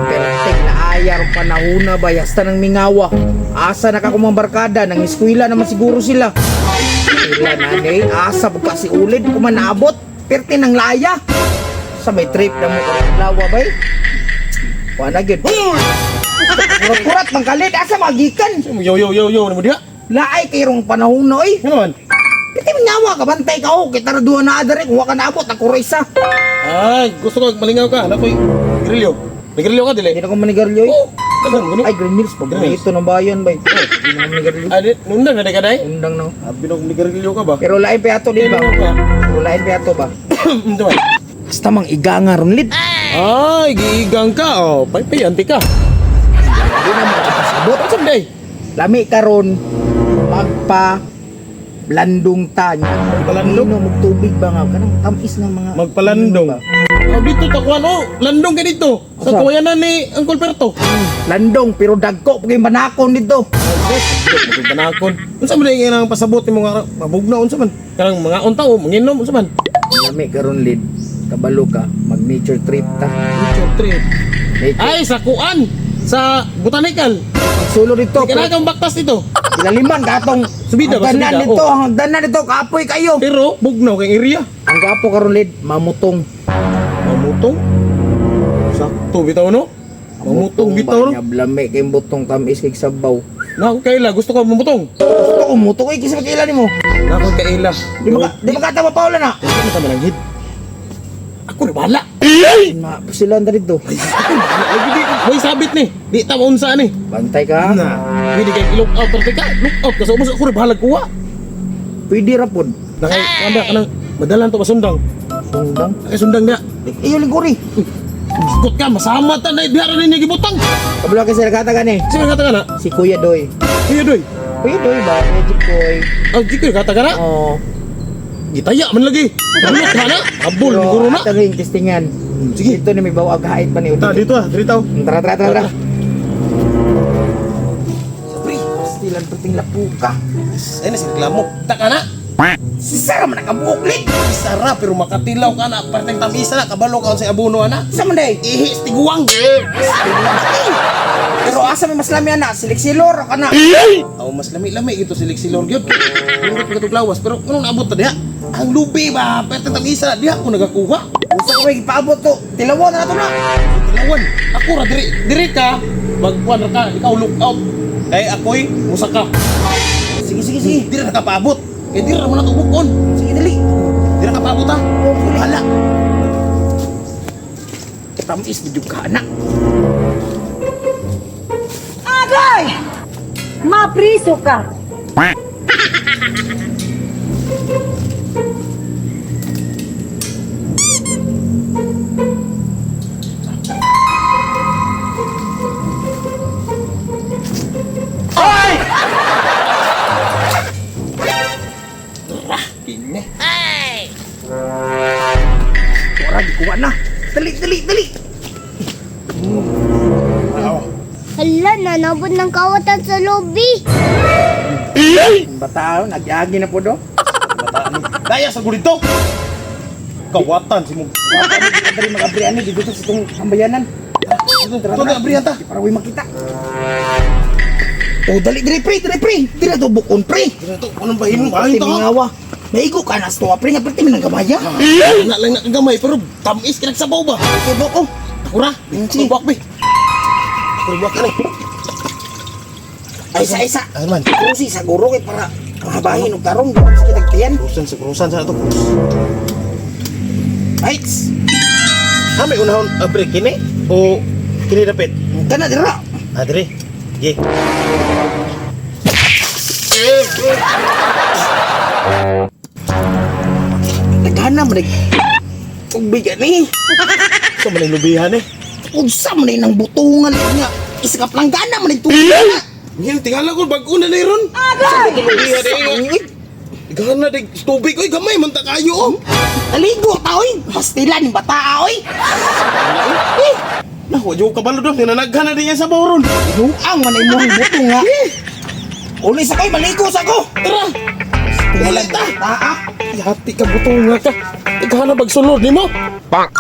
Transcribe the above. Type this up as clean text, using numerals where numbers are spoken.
Perting laayar panahona ba hasta ng mingawa. Asa na ka kumang barkada nang eskwela naman siguro sila. Sila nanay, asa pagka si ulid kumanabot. Perting ng laya. Sa may trip na mo lawa bay. Wala gyud. Kurat-kurat mangkalit asa magikan. Yo yo yo yo, namo diha. Laay kay rong panahon na oy. Ano man? Piti mingawa ka bantay ka oh, kita ra duha na adare kung wa ka naabot ako ra isa. Ay, gusto ko malingaw ka. Ano ko'y grilyo. Nagrilyo ka dili? Hindi na ko manigarilyo oy. Oh, daghan kuno. Ay, Green Mills, paborito ng bayan bay. Hindi na ko manigarilyo. Ay, nundang na di ka day? Undang no. Abi nung nagrilyo ka ba? Pero lain pa ato di ba? Ano ka? Pero lain pa ato ba? Unsa man? Basta mang iganga ron lid. Ay, giigang ka. Oh, paypay anti ka. Di na makapasabot. Unsa man day? Lami karon magpa landong ta niya. Magpalandong? Inom og tubig ba nga kanang tamis ng mga Magpalandong. Oh, dito takuan oh, landong ka dito. Sa Asa? kuwayanan ni Uncle Perto. Landong pero dagko pag yung banakon dito. Magpanakon. Unsa man day ang pasabot nimo nga mabugnaw unsa man? Kanang mga unta oh, manginom unsa man? Lami karon lid. Kabalo ka mag nature trip ta. Nature trip. Nature. Ay, sa kuan sa botanical. Sulo dito. Di ka na kang baktas dito. Ilaliman ka atong Subida ba? Hagdanan Subida, dito, oh. ang hagdanan dito, kapoy kayo. Pero bugnaw kay area. Ang gapo karon lid, mamutong. Mamutong. Sakto bitaw no? Mamutong bitaw no? Nya blame kay butong tamis kay sabaw. Nako kaila, gusto ko mamutong. Gusto ko mutong ay kisa kaila nimo. Nako kaila. Di ba di ba kata paula na? Di ba mananghid? Ako na bahala. Ma sila anda dito. Lagi di, may sabit ni. Di ta maunsa ni. Bantay ka. Na. Pwede kay look out ka. Look out kasi ubos ako na bahala kuha. Pwede ra pod. Nakay kanda kanang madalan to pasundang. Sundang. Nakay sundang na. Iyo lingkuri. Bigot ka masama ta na diha ra ninyo gibutang. Kabalo kay sila kata gani. Sino kata ka na? Si Kuya Doy. Kuya Doy. Kuya Doy ba? Magic Boy. Ah, di ko kata ka na. Oo. Gitaya man lagi. Balot ka na. Abol guro na. Ato rin testingan. Sige. Dito ni may bawag hait pa ni Ta dito ah, dito. Tara tara tara. tara. Pre, pastilan perting lapuka. Ay na si reklamo. Ta ka na. Si Sarah man nakabuok lid. Isara pero makatilaw ka na. Parteng tamisa na kabalo ka sa abono ana. Sa man day? Ihi sa tiguang. Pero asa may mas lami ana, siliksilor ka na. Aw mas lami-lami ito si Lexilor gyud. Nindot ka lawas pero unong naabot ta diha? Ang lubi ba? Parteng tamisa na diha ko nagakuha. Usa ko may gipaabot to. Tilawan na to na. Tilawan. Ako ra diri diri ka magkuan ra ka ikaw look out. Kay ako'y musa ka. Sige sige sige. Diri ra ka paabot. Kay diri ra mo na tubukon. Sige dali. Diri ra ka paabot ha. Hala. Tamis bidyo ka anak. Agay! Mapriso ka! Kini. Ora gikuha na. Dali dali dali. Hala, nanabot ng kawatan sa lobby. Bata, nagyagi na po do. Bataan ni. Daya sa gulito. Kawatan si mo. Dali mag-abri ani dito sa itong ambayanan. Tara, tara, abrihan ta. Para way makita. Oh, dali dali pre, dali pre. Dili to bukon pre. Dili to, anong bahin mo? Bahin to. Mingawa. Naigo ka na sa tuwa pre nga perti minang gamaya. Na lang na gamay pero tamis ka nagsabaw ba? Okay, boko. Ako ra. Sige. Ako buwak be. Ako buwak ka ni. Ay isa isa. Ay man. Krusi sa guro kay para mahabahin og tarong di man kita tiyan. Krusan sa krusan sa ato. Ay, Ha may unahon abre kini o kini dapit. kana dira. Ah dire. Ye. Nagana man nag tubig ani. Sa man ang lubihan eh. Unsa man nang butungan nga. Isa ka planggana man tubig. Ngayon, tingala ko, bago na na ron. Agay! Lubihan eh. Gana dig tubig oy gamay man ta kayo oh. Naligo ta oy. Pastilan ni bata oy. Eh, Nah, wa jud kabalo do, ninanaghan na din yan sa boron. Luang man imong butong nga. Uli sa kay maligo sa ko. Tara. Wala ta. Taa. Yati ka butong nga ka. Ikaw na bagsulod nimo. Pak.